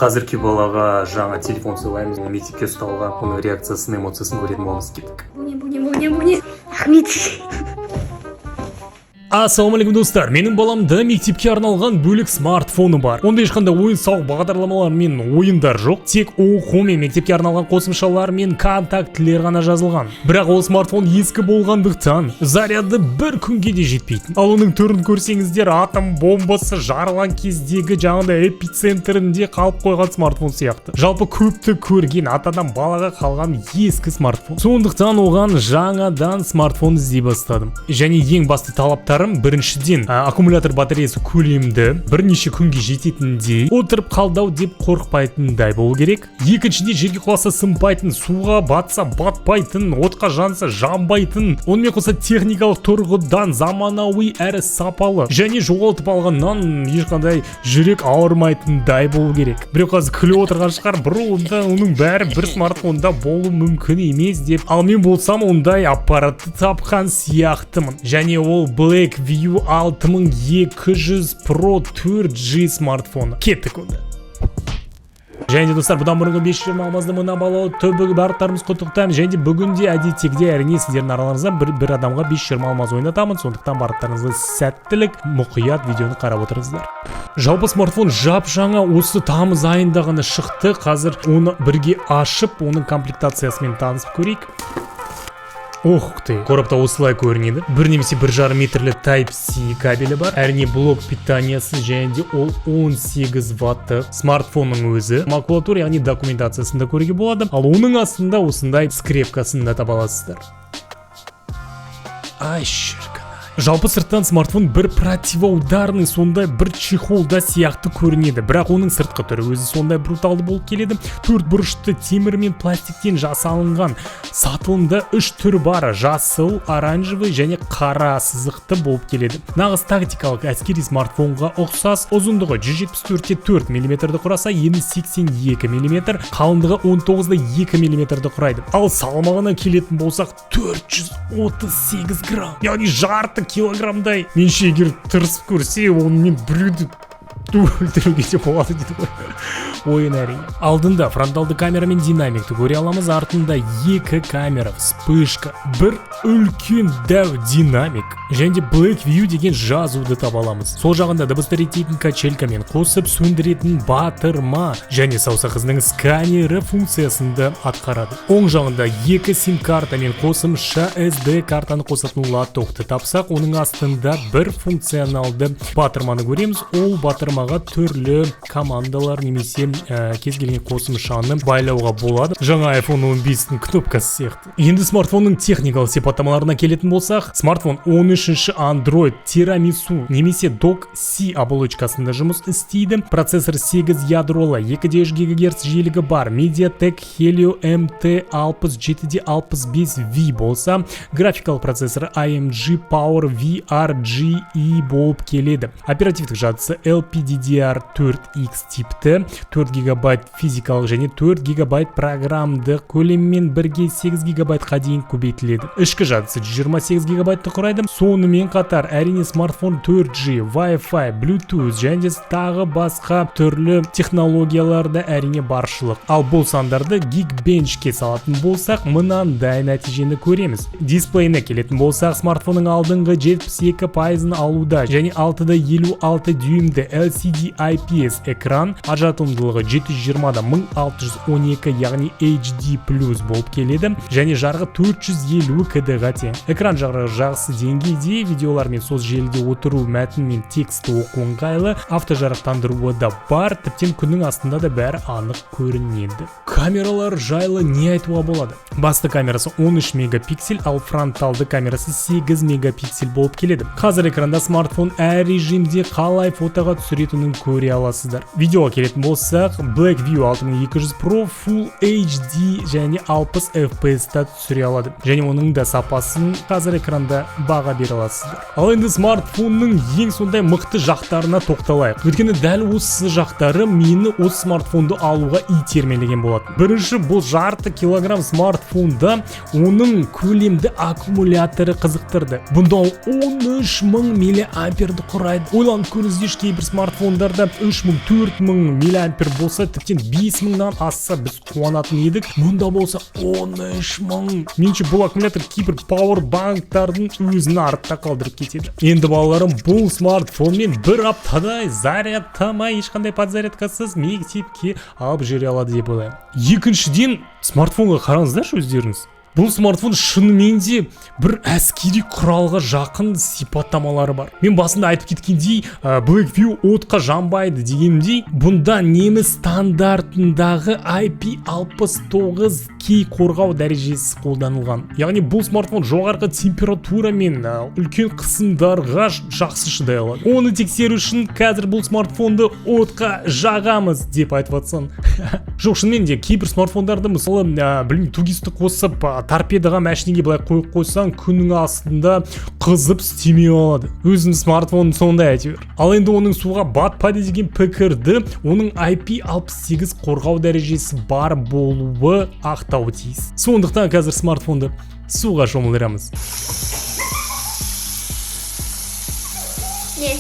Қазіргі балаға жаңа телефон сыйлаймыз, оны мектепке ұстауға, оның реакциясын, эмоциясын көретін боламыз. Кеттік. Бұл не, бұл не, бұл не, бұл не? Рахмет. Ассалаумағалейкум, достар! Менің баламда мектепке арналған бөлек смартфоны бар. Онда ешқандай ойын сауық бағдарламалар мен ойындар жоқ, тек оқу мен мектепке арналған қосымшалар мен контактілер ғана жазылған. Бірақ ол смартфон ескі болғандықтан, заряды бір күнге де жетпейтін. Ал оның түрін көрсеңіздер, атом бомбасы жарылған кездегі жаңағыдай эпицентрінде қалып қойған смартфон сияқты. Жалпы, көпті көрген атадан балаға қалған ескі смартфон. Сондықтан оған жаңадан смартфон іздей бастадым. Және ең басты талаптарым: біріншіден, аккумулятор батареясы көлемді, бірнеше күнге жететіндей, отырып қалды ау деп қорықпайтындай болу керек. Екіншіден, жерге құласа сынбайтын, суға батса батпайтын, отқа жанса жанбайтын, онымен қоса техникалық тұрғыдан заманауи әрі сапалы және жоғалтып алғаннан ешқандай жүрек ауырмайтындай болу керек. Біреу қазір күліп отырған шығар, бір онда оның бәрі бір смартфонда болуы мүмкін емес деп. Ал мен болсам, ондай аппаратты тапқан сияқтымын. Және ол Blackview 6200 Pro 4G смартфоны. Кеттік онда. Және де, достар, бұдан бұрынғы 520 алмазды мына бала түбі, барлықтарымыз құттықтаймыз. Және де бүгін де әдеттегідей, әрине, сіздердің араларыңыздан бір адамға 520 алмаз ойнатамын. Сондықтан барлықтарыңызға сәттілік, мұқият видеоны қарап отырыңыздар. Жалпы, смартфон жап жаңа, осы тамыз айында ғана шықты. Қазір оны бірге ашып, оның комплектациясымен танысып көрейік. Ох ты, коробта осылай көрінеді. 1 немесе 1,5 метрлі Type C кабелі бар, әрине, блок питаниясы және де ол 18 ватты смартфонның өзі, макулатура, яғни документациясын да көруге болады. Ал оның астында осындай скрепкасын да таба аласыздар. Ай, шіркін! Жалпы, сырттан смартфон бір противоударный сондай бір чехолда сияқты көрінеді, бірақ оның сыртқы түрі өзі сондай бруталды болып келеді. Төрт бұрышты темір мен пластиктен жасалынған. Сатылымда үш түрі бар: жасыл, оранжевый және қара сызықты болып келеді. Нағыз тактикалық әскери смартфонға ұқсас. Ұзындығы 174,4 мм құраса, ені 82 мм, қалыңдығы 19,2 мм құрайды. Ал салмағына келетін болсақ, 438 грамм, яғни жарты килограммдай. Менше, егер тырысып көрсе, онымен біреуді өлтіруге де болады дейді ғой. Ойын, әрине. Алдында фронталды камера мен динамикті көре аламыз. Артында екі камера, вспышка, бір үлкен дәу динамик және де Blackview деген жазуды таба аламыз. Сол жағында дыбысты реттейтін качелькамен қосып сөндіретін батырма және саусақ ізінің сканері функциясын да атқарады. Оң жағында екі сим карта мен қосымша SD картаны қосатын лотокты тапсақ, оның астында бір функционалды батырманы көреміз. Ол батырмаға түрлі командалар немесе кез келген қосымшаны байлауға болады, жаңа iPhone 15-тің кнопкасы сияқты. Енді смартфонның техникалық сипаттамаларына келетін болсақ, смартфон 13 Android Tiramisu немесе Dock C оболочкасында жұмыс істейді. Процессор 8 ядролы, 2,3 ГГц жиілігі бар MediaTek Helio MT6765V болса, графикалық процессоры AMG Power VR GE болып келеді. Оперативтік жадысы LPDDR4X типті, 4 гигабайт физикалық және 4 гигабайт программдық көлеммен бірге 8 гигабайтқа дейін көбейтіледі. Ішкі жадысы 128 гигабайтты құрайды. Сонымен қатар, әрине, смартфон 4G, Wi-Fi, Bluetooth және де тағы басқа түрлі технологияларда, әрине, баршылық. Ал бұл сандарды Geekbench-ке салатын болсақ, мынандай нәтижені көреміз. Дисплейіне келетін болсақ, смартфонның алдыңғы 72 пайызын алуда және 6,56 дюймді LCD IPS экран, ажыратымдылығы 720 да 1612, яғни HD плюс болып келеді және жарығы 450 кд-ға тең. Экран жарығы жақсы деңгейде, видеолар мен соцжеліде отыру, мәтін мен текстті оқу ыңғайлы, автожарықтандыруы да бар, тіптен күннің астында да бәрі анық көрінеді. Камералар жайлы не айтуға болады? Басты камерасы 13 мегапиксель, ал фронталды камерасы 8 мегапиксель болып келеді. Қазір экранда смартфон әр режимде қалай фотоға түсіретінін көре аласыздар. Видеоға келетін болсақ, Blackview 6200 Pro Full HD және 60 FPS-та түсіре алады және оның да сапасын қазір экранда баға бере аласыздар. Ал енді смартфонның ең сондай мықты жақтарына тоқталайық, өйткені дәл осы жақтары мені осы смартфонды алуға итермелеген болатын. Бірінші, бұл жарты килограмм смартфонда оның көлемді аккумуляторы қызықтырды. Бұнда ол 13 мың миллиамперді құрайды. Ойланып көріңіздерші, кейбір смартфондарда 3000, 4000 миллиампер. миллиампер болса, тіптен 5000-нан асса, біз қуанатын едік. Мұнда болса 13 000. Меніңше, бұл аккумулятор кейбір пауэрбанктардың өзін артта қалдырып кетеді. Енді, балаларым, бұл смартфонмен бір аптадай зарядтамай, ешқандай подзарядкасыз мектепке алып жүре алады деп ойлаймын. Екіншіден, смартфонға қараңыздаршы өздеріңіз. Бұл смартфон шынымен де бір әскери құралға жақын сипаттамалары бар. Мен басында айтып кеткендей, Blackview отқа жанбайды дегенімдей, бұнда неміс стандартындағы IP69K қорғау дәрежесі қолданылған. Яғни бұл смартфон жоғарғы температура мен үлкен қысымдарға жақсы шыдай алады. Оны тексеру үшін қазір бұл смартфонды отқа жағамыз деп айтып жатсаң. Жоқ, шынымен де кейбір смартфондарды, мысалы, білмеймін, 2ГИС-ті қосып, торпедаға, машинеге былай қойып қойсаң, күннің астында қызып істемей алады. Өзімнің смартфоным сондай әйтеуір. Ал енді оның суға батпайды деген пікірді оның IP68 қорғау дәрежесі бар болуы ақтауы тиіс. Сондықтан қазір смартфонды суға шомылдырамыз. Не.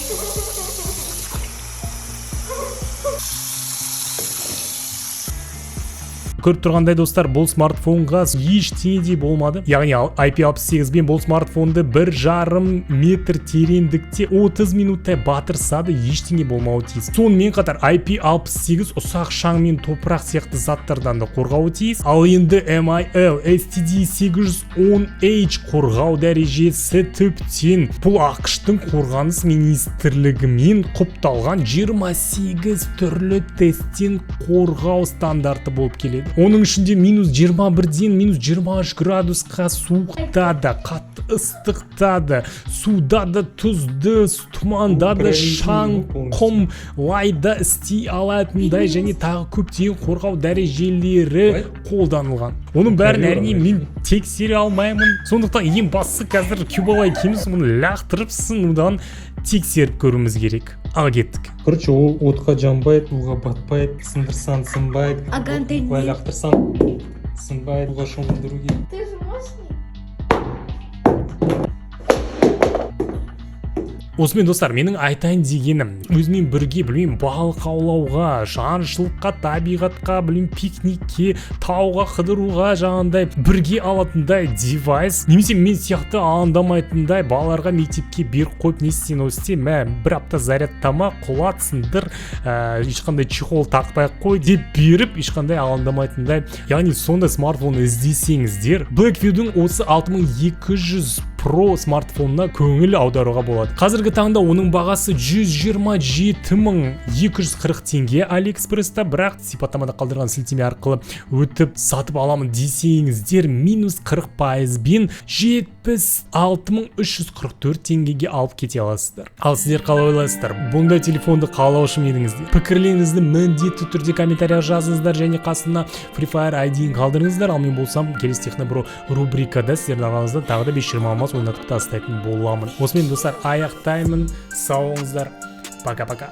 Көріп тұрғандай, достар, бұл смартфонға ештеңе де болмады. Яғни IP68 бен бұл смартфонды 1,5 метр тереңдікте 30 минуттай батырса да, ештеңе болмауы тиіс. Сонымен қатар IP68 ұсақ шаң мен топырақ сияқты заттардан да қорғауы тиіс. Ал енді MIL STD 810H қорғау дәрежесі тіптен бұл АҚШ-тың қорғаныс министрлігімен құпталған 28 түрлі тесттен қорғау стандарты болып келеді. Оның ішінде минус 21-ден минус 23 градусқа суықта да, қатты ыстықта да, суда да, тұзды тұманда да, шаң, құм, лайда істей алатындай және тағы көптеген қорғау дәрежелері қолданылған. Оның бәрін, әрине, мен тексере алмаймын. Сондықтан ең бастысы, қазір Кюбала екеуміз мұны лақтырып, сынудан тексеріп көруіміз керек. Ал кеттік. Короче, ол отқа жанбайды, суға батпайды, сындырсаң, сынбайды. А гантель Былай нет. лақтырсаң, сынбайды, суға шомылдыру керек. Ты же мощный. Осымен, достар, менің айтайын дегенім: өзімен бірге, білмеймін, балық аулауға, аңшылыққа, табиғатқа, білмеймін, пикникке, тауға қыдыруға жаңағындай бірге алатындай девайс немесе мен сияқты алаңдамайтындай, балаларға мектепке беріп қойып, не істесең, істе, мә, бір апта зарядтама, құлат, сындыр, ешқандай чехол тақпай ақ қой деп беріп, ешқандай алаңдамайтындай, яғни сондай смартфон іздесеңіздер, Blackview-дің осы 6200 Pro смартфонына көңіл аударуға болады. Қазіргі таңда оның бағасы 127 240 теңге Алиэкспресста, бірақ сипаттамада қалдырған сілтеме арқылы өтіп сатып аламын десеңіздер, минус 40 пайызбен 76 344 теңгеге алып кете аласыздар. Ал сіздер қалай ойлайсыздар? Бұндай телефонды қалаушы ма едіңіздер? Пікірлеріңізді міндетті түрде комментарияға жазыңыздар және қасына Free Fire ID-ін қалдырыңыздар. Ал мен болсам, келесі Технобро рубрикада сіздердің араңызда тағы да 520 алмаз ойнатып тастайтын боламын. Осымен, достар, аяқтаймын. Сау болыңыздар. Пока пока.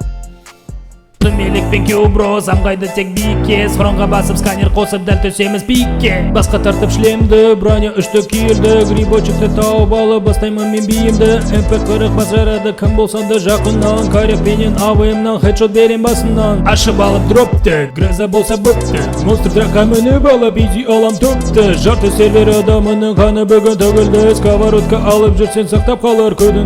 Меликпен Кюбро самғайды тек биікке. Схронға басып, сканер қосып, дәл түсеміз пикке. Басқа тартып шлемді, броня үшті киілді. Грибочекті тауып алып, бастаймын мен биімді. МП 40 бас жарады, кім болсаң да жақыннан. Карепенен АВМнан хедшот берем басынан. Ашып алып дропты, гроза болса бопты. Монстр тракқа мініп алып, изи алам топты. Жарты сервер адамының қаны бүгін төгілді. Сковородка алып жүрсең, сақтап қалар көдің.